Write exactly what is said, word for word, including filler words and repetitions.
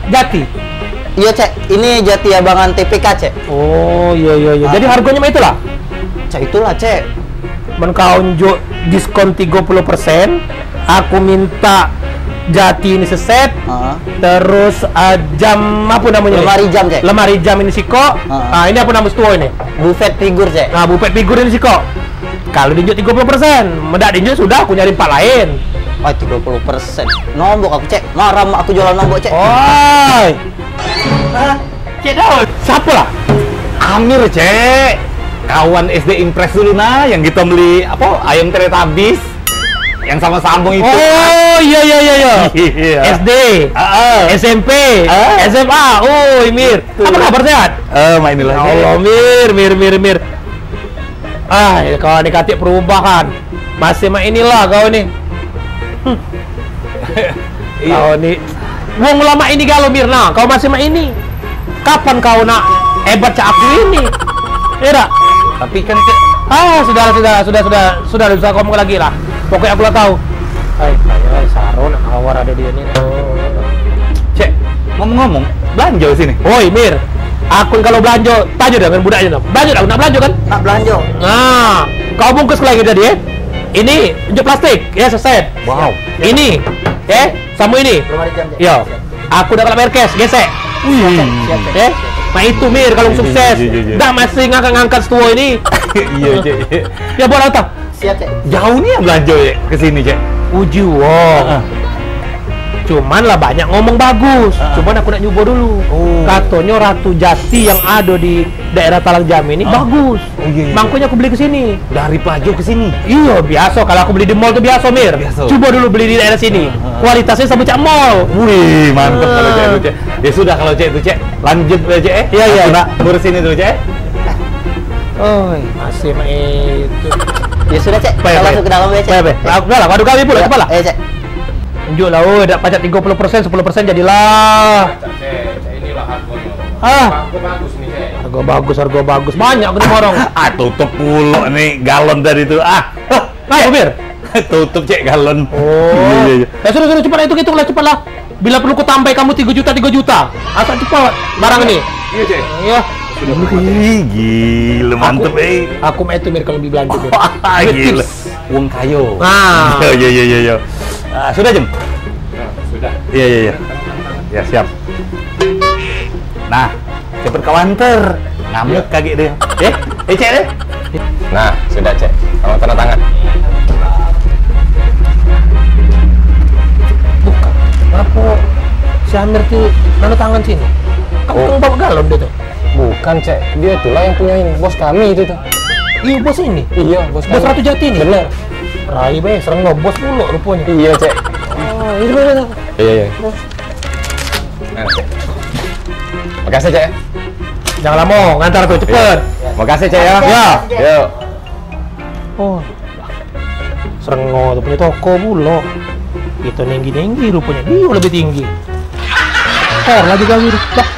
Jati. Iyo, Cek. Ini jati abangan T P K, Cek. Oh, iyo, iyo, iyo. Ah. Jadi hargonyo mak itulah? Cek, itulah, Cek. Men kau njuk diskon tigo puluh persen, aku minta jati ini seset, ah, terus, ah, jam, apo namonyo ni? Lemari jam, Cek. Lemari jam ini sikok. Ah. Ah, ini apo namo setuo ini? Bufet figur, Cek. Nah, bufet figur ini sikok. Kalu dinjuk tigo puluh persen, men dak dinjuk sudah aku nyari empat laen. Wah, tigo puluh persen. Nombok aku, Cek. Marah mak aku jualan nombok, Cek. Oi. Hah? Cek Daud. Siapo lah? Amir, Cek. Kawan S D Impress dulu nah, yang kito beli apo? Ayam Teletubbies. Yang samo sabong itu. Oh, iyo, iyo, iyo, iyo. Iyo. S D. Heeh. S M P. Heeh. S M A. Oi, Mir. Betul. Apo kabar, sehat? Eh, mak inilah, Cek. Ya Allah, Mir, Mir, Mir, Mir. Ah, kau ni katik perubahan. Masih mak inilah kau ni. Hmm. Iyo. Kau ni. Wong lamo ini galo, Mir, nah, kau masih mak ini. Kapan kau nak hebat cak aku ini? Iyo dak? Tapi kan, Cek. Ah, sudah, sudah, sudah, sudah, sudah, dak usah ngomong lagi lah. Pokoknyo aku lah tau. Hai, ayo, Saro nak nawar ado dio ni. Cek, ngomong-ngomong, belanjo sini. Oi, Mir. Aku kalu belanjo, tanyo dengan budaknyo. Belanjo dak? Nak belanjo kan? Nak belanjo. Nah, kau bungkus lagi tadi, eh. Ini, unjuk plastik, ya, seset. Wow. Ini, eh, samo ini. Belum ada jam, Cek. Yo. Siap. Aku dah kalu merkes, gesek. Wih. Siap, Cek. Siap, Cek. Eh, nah itu, Mir, kalu sukses. Iyo, iyo, iyo. Dak masih ngangkat-ngangkat setuo ini. Iyo, Cek. Ya, buat apa? Siap, Cek. Jauh ni ya belanjo ya ke sini, Cek? Uji uwong. Heeh. Cuman lah banyak ngomong bagus. Heeh. Cuman aku nak nyubo dulu. Oh. Katonyo ratu jati yang ado di daerah Talang Jami ni bagus. Oh, iyo, iyo. Mangkonyo aku beli ke sini. Dari Pelajo ke sini? Iyo, biaso. Kalu aku beli di mall tu biaso, Mir. Biaso. Cubo dulu beli di daerah sini. Heeh. Kualitasnyo samo cak mall. Wih, mantep kalu cak itu, Cek. Ya sudah kalu cak itu, Cek. Lanjut aja, Cek, eh. Iyo, iyo. Aku nak ngurus ini dulu, Cek. Oi, masih mak itu. Ya sudah, Cek. Baik, baik. Langsung ke dalam ya, Cek. Baik, baik. Lah, udah lah, kau adu kami pula, cepatlah. Iyo, Cek. Tunjuklah, oi, dak pacak tigo puluh persen, sepuluh persen jadilah. Cek, Cek, inilah hargonyo. Ah. Hargo bagus ni, Cek. Hargo bagus, hargo bagus. Banyak aku borong. Ah, tutup pulo ni galon tadi tu. Ah. Hah, ngapo, Mir? Tutup, Cek, galon. Oh. Iyo, iyo, iyo. Ya sudah, sudah, cepatlah, hitung, hitunglah, cepatlah. Bila perlu ku tambahi kamu tigo juta, tigo juta. Asal cepat barang ni. Iyo, Cek. Iyo. Sudah. Wih, gila, mantep, eh. Aku mak itu, Mir, kalu beli belanjo, Mir. Wah, gila. Tips. Wong kayo. Ah. Iyo, iyo, iyo, iyo, iyo. Ah, sudah, Jem? Nah, sudah. Iyo, iyo, iyo. Ya, siap. Nah, cepet kau anter. Ngamuk kagek dio. Eh, eh, Cek, eh. Nah, sudah, Cek. Tanda tangan. Bukan. Ngapo si Amir tu tanda tangan sini? Kan tukang bawa galon dio tu. Bukan, Cek. Dio itulah yang punyo ini. Bos kami itu tuh. Iyo, bos ini? Iyo, bos kami. Bos Ratu Jati ni? Bener. Rai be, serem bos pulo ruponyo. Iyo, Cek. Oh, ini bener. Iyo, iyo. Nah, Cek. Makasih, Cek. Jangan lamo, ngantar tu, cepet. Iyo. Makasih, Cek, ya. Ya. Yo. Oh. Serengo tu punyo toko pulo. Kito ninggi-ninggi, ruponyo dio lebih tinggi. Kor lagi gawe tu. Dah.